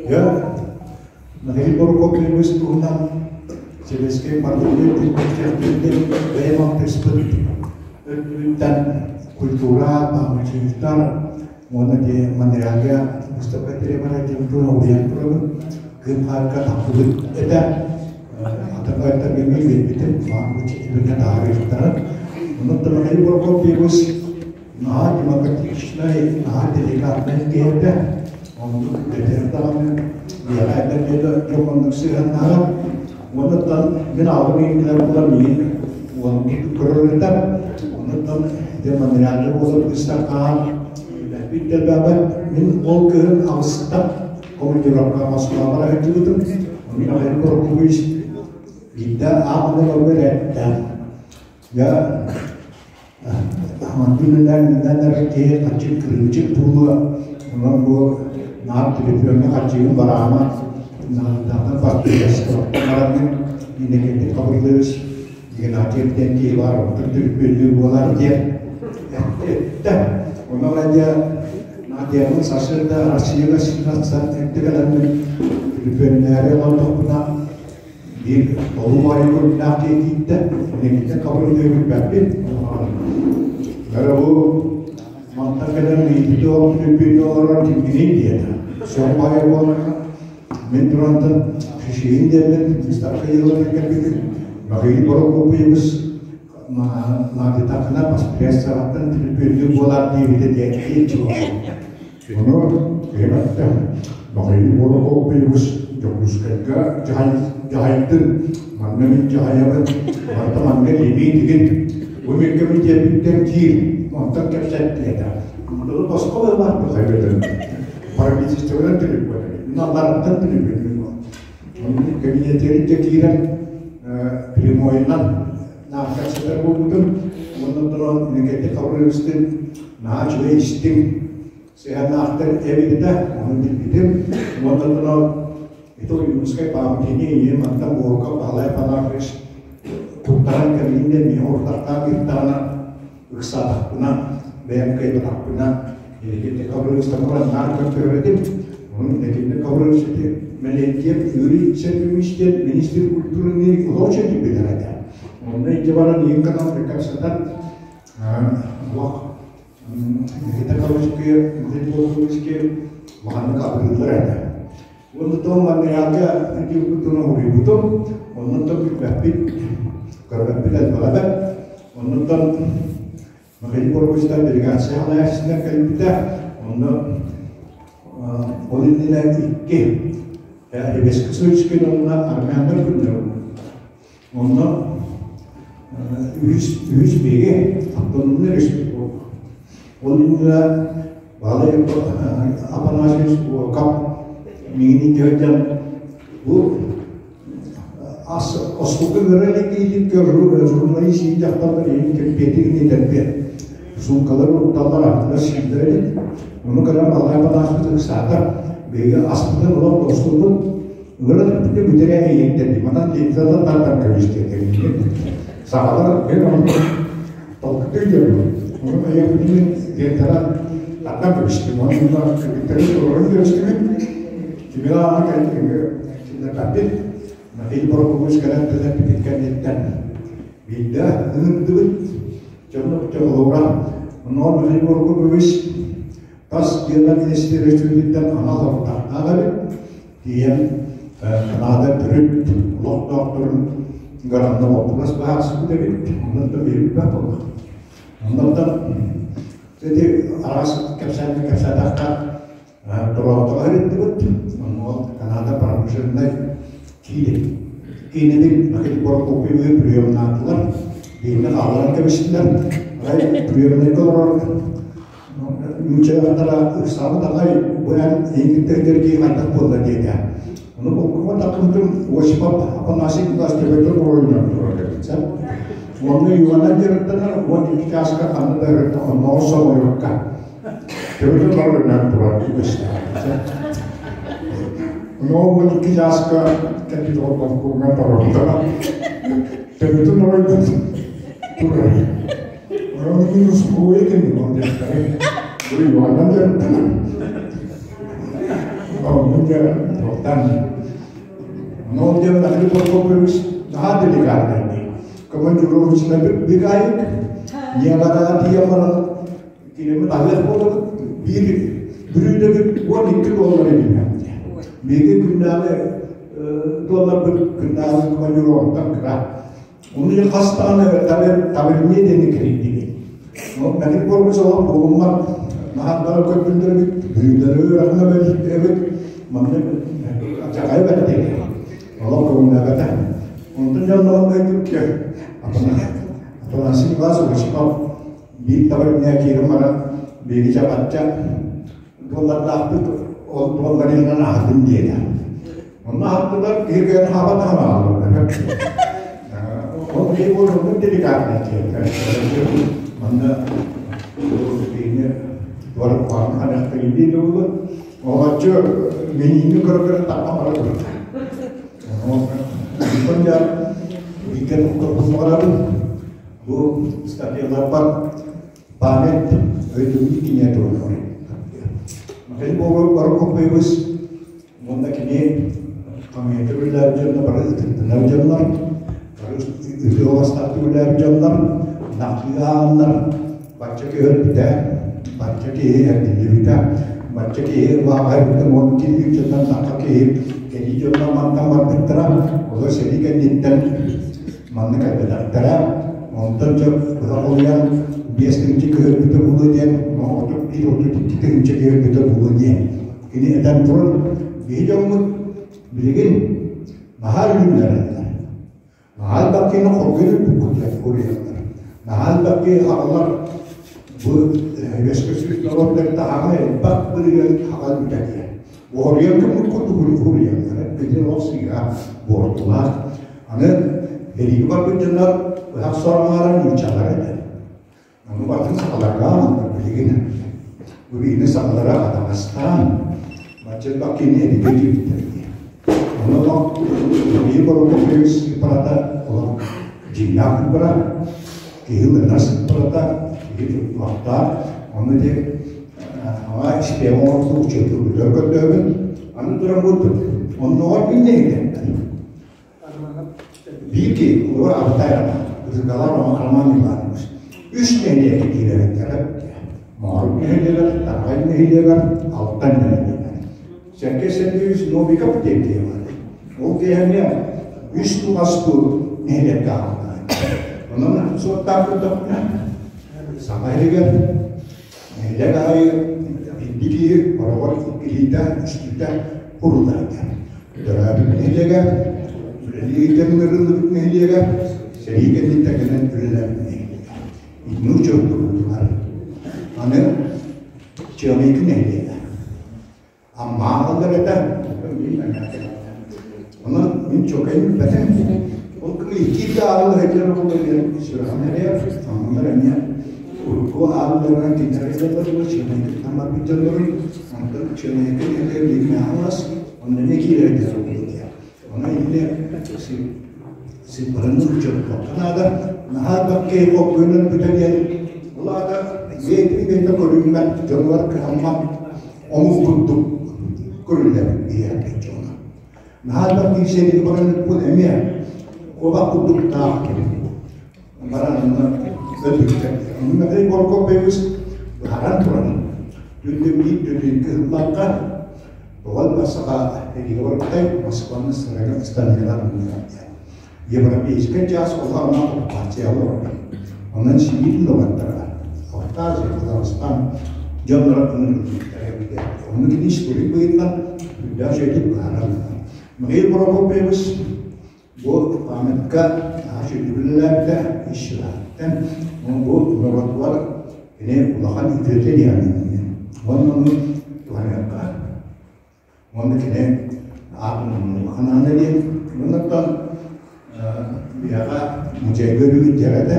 Дьэ, Михаил Прокопьевич туһунан Сэбиэскэй партия тирбэччэхтэрин бэйэм алтыспыт өттүбүттэн культура, памятниктар уонна ди Монреалга выставка тэрийбара диэн туһунан уһуйан турабын. Кыым хаарга тахсыбыт этэ. Атакайтар гэмэ биэрбитим, маан таһаарыахтара. Онон Михаил Прокопьевич наһаа демократичнай, наһаа деликатнай киһи этэ. Оннук этэр даҕаны, миэхэ этэр диэтэ дьон оннук сыһыаннаһар. Онуттан мин аҕам иҥкилэр буолан миигин уоннук көрөр этэ. Онуттан ити Монреалга буолар быыстапкаҕа билбэппит дэлбээбэт. Мин ол кыһын аҕыста командировка Москваҕа бара сылдьыбытым. Ону Михаил Прокопьевич биирдэ аах олорго эттэ. Я Мандыылаан эрэр киһи хаччы кырыымчык буолуо, онон бу наар төлөпүөҥҥэ хаччыгын бараама, наадатааҕар бараммын Иннокентий Хабырыллович Игнатьев диэн киһи баар, онтон төлөпүөннүүр буолар диэн эттэ. Онон дьэ Надияммын сарсыарда Россияга сынньатсан эрдэ кэлэммин төлөпүөннээри олордохпуна Биир толуу баайы көрүҥнээх киһи киирдэ, инникиттэн хабырыйдыгы билбэппин. Бары бу мантан кэлэн ыйытыы түлүппүннэ олорор кимҥиний диэтэ. Сөҕүм баайы буоллаҕына, мин турантан Шишигин диэммин выставка ыйыллан кэлбитим. Михаил Прокопьевич наадыйтаххына поспресс-саҕаттан түлүпүөннүүр буолаар диэбитэ диэн диэччи буолла. Ону киһим эттэ, Михаил Прокопьевич Дьокуускайга дьаһайдын, манна мин дьаһайабын, барыта манна лимиитигин, бу мин кэмитиэппиттэн киир, онтон кэпсэт диэтэ. Мындылы босхо быһылаах Михаил правительствонан түлүппүт, мин аллараттан түлүппүт. Онно кабинеттерин дьэ киирэн прямойунан наар кэпсэтэр буолбутум. Уонна туран Иннокентий Хавриловичтыын наһаа үчүгэй истиҥ сыһыаннаахтар эбит этэ, ону билбитим. Уонна туран ити Ойуунускай памятнигы ийэм мантан Буорка Баһылай Панахович туттаран кэллин диэн миэхэ уртахтаан ыыттаҕына ыксаатахпына, бэйэм кыайбатахпына Иннокентий Хавриловичтан туран наар көрдөрөр этим. Онон Иннокентий Хаврилович ити Мэлентьев Юрий Сергеевич диэн министр культуры очень билэр этэ. Онно илдьэ баран ийин канал кэпсэтэн олох Никита Калужские, Михаил Волковички улаханнык абырыыллар этэ. Уонна тоон Монреалга диэбитин уруйбутум, оннуттан билбэппит, көрбөппүт элбэҕэ бэрт. Оннуттан Михаил Прокопьевичтан делегация салайааччытынан кэлбитэ. Онно ол иннинэ икки Ребескосовичкин уонна армяннар күннэрэ Онно үһүс биһиги автономнай республика Ол иннинэ Баһылай Афанасьевич Уокап миигин илдьэ бу оскуолка ыҥыра илик илик журналист иин дьахталлар иин кэмпиэтигин этэрбиэ суумкалары укталлар ардыгар сииллэр эбит. Ону көрөн Баһылай Афанасьевич ыксаата биһиги аспытын олох тостубут. Ыҥыран эппитэ бүтэрэ эйиэттэрдим. Манан линзатан тардан көбүстүөтэргин. Сахалар мен ону толкуйдуу диэн Ону эйиэхпитин лентанан тардан көбүстүм. Онно кыргыттары олорон көбүстүбүт. Кимин аана кэллэрбэппит. Михаил Прокопьевич кэлэн тыл кэнниттэн биирдэ ыҥырдыбыт. Дьонно холобура. Онно Михаил Прокопьевич тас дьыала министиэристибэтиттэн анал ортахтаах эбит. Тиийэн Канада төрүт олохтоохторун гаранна боппуруос быһаарсыбыт эбит. Онон да биэрбэт буолла. Оннуттан ити араас кэпсээнни кэпсээтэххэ Торонтоҕо ириттибит. Онно Канада промышленнай киинэ. Киинэни Михаил Прокопьевы приемнаатылар. Бииргэ хаалларан кэбистилэр. Арай приемнайга олорор Нууччалара ыксаабыт аҕай бу эн эйигиттэн киһи хайдах буолла диэтэ. Ону булкума таххыбытым Осипов Афанасий Николаевич төбөтүн оруолунан турар эбит сэр. Уонна Ивана дьарыктанар 12 чааска ханна да өрөттө оннооҕор соҕойуокка. Төбөтүн оруолунан турар үгэстээх. Оннооҕор 12 чааска кэлбит оҕо балкоҥҥа торонтона төбөтүн оруолунан турар. Ону успокоить Оннук дьэ туохтаан. Ону диэн Андрей Прокопьевич наһаа деликатный дии. Командировочнай быгаайык, Ниагараҕа тиийэн баран кинини аһыах буолабыт, биир бүрүүдэбит 12 доллар эбиннэ. Биһиги күннээҕи долларбыт күннээҕи командировкаттан кыра. Ону хас даҕаны таверне диэни кэрийдибит. Мэник буолбут олох буолуммат наһаардара көрдүллэрбит, бүрүүлэри ыарахан эбит, манна дьаҕайы бэртиэ. Олох көҥүллээбэтэ. Онтон дьонноон өйдүккэ Афанасий Николаевич Осипов биир таверне киирэн баран биһиги чапачча доллардаахпыт ол долларынан аһатын диэтэ. Онно аһаттылар киһи кыайан хаабат хаалаллар. Ол киһи буолуохпут деликатный диэтэ. Манна киһини туора куһаҕан ханыахтарыйдыы буолла. Оҕоччу менюну көрө-көрө таппа бара турда. Онтон дьэ бииргэ тохтоппун баҕарабын. Бу статьяларбар память өйдөбүл кинигэ туруорар. Михаил Борокопоевич уонна кини хамыйата үлэлээбит дьонно бары ытыктанар дьоннор, бары үтүө бастаахтык үлэлээбит дьоннор, нахтыы ааҕаннар бачча киһи өлбүтэ, бачча киһи эргиллибитэ, бачча киһи улаатан 12 дьонтон тахха киһи кэлии дьоннор мантан барбыттара, олор сэрии кэнниттэн Манна кэлбэтэхтэрэ, онтон дьэ быһа холуйан 5000 көһөрбүтэ буолуо диэн, 31-32 тыһыынча көһөрбүтэ буолуо диэн. Кини этэн туран, биһи дьоммут билигин наһаа үлүннэрэллэр. Наһаа элбэх киһини хоргуйан өлбүккүт диэн хоруйаллар. Наһаа элбэх киһи хаҕалар бу үөскэ сүүс норуоттар таһаҕа элбэх бырыһыан хаҕал бүтэ диэн. Уһуруйан көммүт курдук уһуруйаллара ити олох сыыһа буортулаах. Аны эриги барбыт дьоннор быһах сороҥоорон нууччалар этэ. Ону барытын сахаларга аҕаллар билигин. Бу биһини сахалара атаҕастаан бачча элбэх киһини эригэ киирбиттэр дии. Ону олох биһи Борокопьевич сыыппарата олох дьиҥнээх сыыппара, киһи ылынар сыыппарата, киһи туттуохтаах. Ону ити Аҕа истиэм оҥорбут учууталбытыгар көрдөөбүт. Аны туран буолбут. Оннооҕор мин нэһилиэктэр. Биир киһи, олор Абытай Роман, Ытыгалар Роман Иванович. Үс нэһилиэккэ киирэриннэрэ Моорук нэһилиэгэр, Тараҕай нэһилиэгэр, Алтан нэһилиэгэр. Сэргэ Сергеевич Новиков диэн киһи баар. Ол киһи эмиэ үс туласпы нэһилиэккэ аҕалла. Онон суоттаах көрдөхпүнэ, Саха иһигэр Нэһилиэк аайы икки киһи хороҕор иккилиитэ, үстүүтэ куруллар этэ. Төрөөбүт нэһилиэгэ, үлэлии ыҥырыллыбыт нэһилиэгэ, сэрии кэнниттэн кэлэн үлэлээбит нэһилиэгэ. Итини учуоттуурбутугар аны Чыамайыкы нэһилиэгэ. Аммааллар этэ, Онон мин чуолкайын билбэтим. Ол кыма икки ааллар этилэр буолла диэн сүрэҕим эрийэр. Оннор эмиэ урукку аалларынан кинилэр этэллэр Чыамайыкыттан барбыт дьоннорун, онтон Чыамайыкы диэн билигин ааллас, онно эмиэ киирэр этилэр буолла диэн. Онон итини сыыппараны учуоттуохха наада. Наһаа элбэх киһи холкуйунан бүтэ диэн, ол аата бэйэтин бэйэтэ көрүммэт, дьонугар кыһаммат омук курдук көрүллэр биһиэхэ дьоно. Наһаа элбэх киһи сэриигэ баран ыппыт эмиэ куобах курдук таах баран онно өлбүттэр. Ону Михаил Прокопьевич быһааран туран, түннүк биир түннүккэ ыһыллахха, тоҕо саха эригэ барбытай Москваны Сталинград диэн. Европейскай чаас улахан оккупация олорор. Онон Сибиир норуоттара Орто Азия, Казахстан дьонноро ыҥырыллыбыттара эбитэ. Ону кини историк быһыытынан үрдээх үчүгэйдик быһаарар. Михаил Прокопьевич бу памятка наһаа үчүгэйдик үлэлээбитэ ис сүрэҕиттэн. Бу норуотугар кини улахан үтүөтэ диэн уонна ону туһаныахха Уонна кини аатын умнуллахан аана диэн. Оннуттан биһиэхэ музейга өрүү этэ.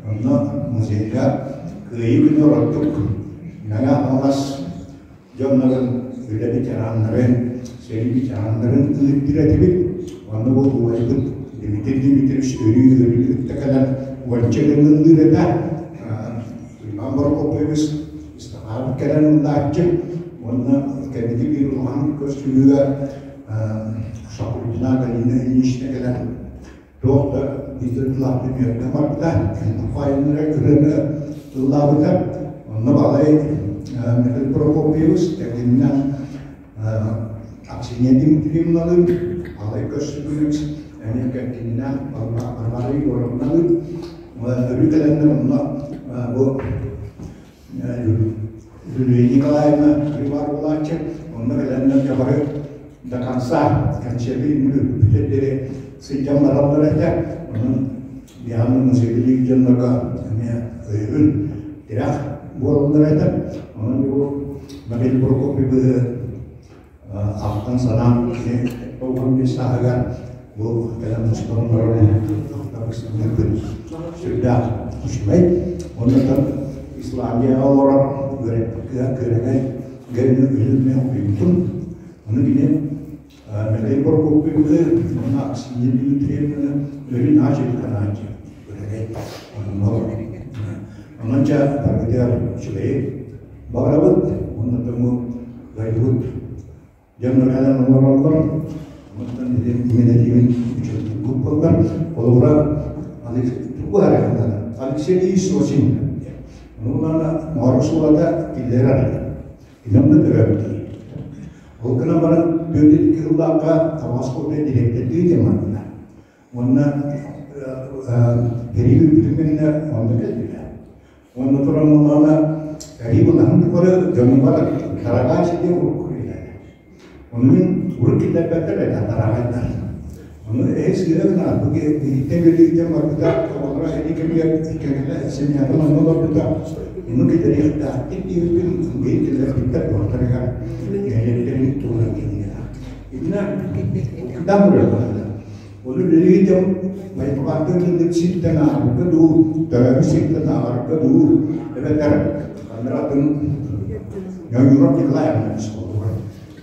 Онно музейга Кыайыы күнү ордук Мэҥэ Хаҥалас дьоннорун, үлэ ветераннарын, сэрии ветераннарын ыыттыр этибит. Онно бу убайбыт Дмитрий Дмитриевич өрүү-өрүү кытта кэлэн уонча ыллыыр этэ. Иван Прокопьевич Ыстапаан кэлэн ыллааччы уонна кэнники биир улахан көрсүһүүгэ Шакурдина Галина Ильинична кэлэн туох да биир тылаах үөрдэн барбыта, файнера ырыаны ыллаабыта. Онно балай Михаил Прокопьевич кэргэнинэн Аксинья Дмитриевналыын балай көрсүбүнүкс эмиэ кэргэнинэн Варвара Егоровналыын өрүү кэлэннэр онно бу Юлия Николаевна Кривар буолааччы, онно кэлэннэр дьэ бары до конца концерты бүтэр диэри сылдьан бараллар этэ. Онон биһиги музейдыы дьоннорго эмиэ өйөбүл, тирэх буолаллар этэ. Онон бу Михаил Прокопьевы ахтан санаан кини 95 сааһыгар бу кэлэн мустан олорон сүрдээх үчүгэй. Оннуттан Исландияҕа олорор үөрэппит кыа гэрини үлүммэ уйбутун. Ону кини Михаил Прокопьевы уонна Аксинья Дмитриевна өрүн аачы канаачы күрэгэй Онон ча баргытыгар үчүгэйи баҕарабыт уонна тоҥу дойдубут дьоннор кэлэн олороллор. Онтон иминэтиибин үчүгэйдик буоллар. Холобура, Алексей Сосин Онуна Моро суолата киллэрэр. Инам да төрөөбүт. Ол гынан баран түөрт кыыллаахха Тамас копия дириэктэрдии диэн барбыта. Уонна Кирилл үбүтүн кэннэ онно кэлбитэ. Уонна туран буоллаҕына, Кирилл былаһын тухары дьонугар Тарагач диэн урукку киһилэрэ. Ону мин урут киллэрбэттэр этэ тараҕайдар. Ону эһи сыыһа гына бу биһиттэн өлүүттэн барбыта, оҕолоро сэрии кэмигэр иккэҥэлэ семьятын онно олорбута. Ону киллэриэхтээхтик диэбиппин быйыл киллэрбиттэр туохтарыгар нэһилиэктэрин туһунан кииннэрэ. Итинэ кытаан буруйаллар. Ону билигин дьон майгылаахтык ыллык сиртэн ааҕарга дуу, төрөөбүт сиртэн ааҕарга дуу, эбэтэр ханна атын Ньойгуров Николаевич холобура.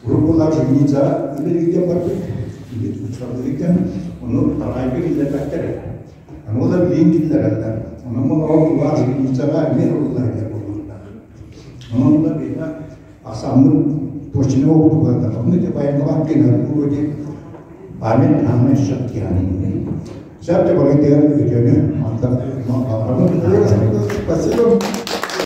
Уруккулар Жигница үлэлиирдэн барбыт, учууталлыырдан, ону таҕайга киллэрбэттэр этэ. Аны ол билигин киллэрэллэр. Онон олорон улаат Жигницаҕа эмиэ ылыллар этэ буолуохтаах. Онон ыла биһиэхэ ахсааммыт точно оҕутугар онно ити байангалаах генер вроде память нам еще Сәп те барай деген өтөні мақтап Спасибо.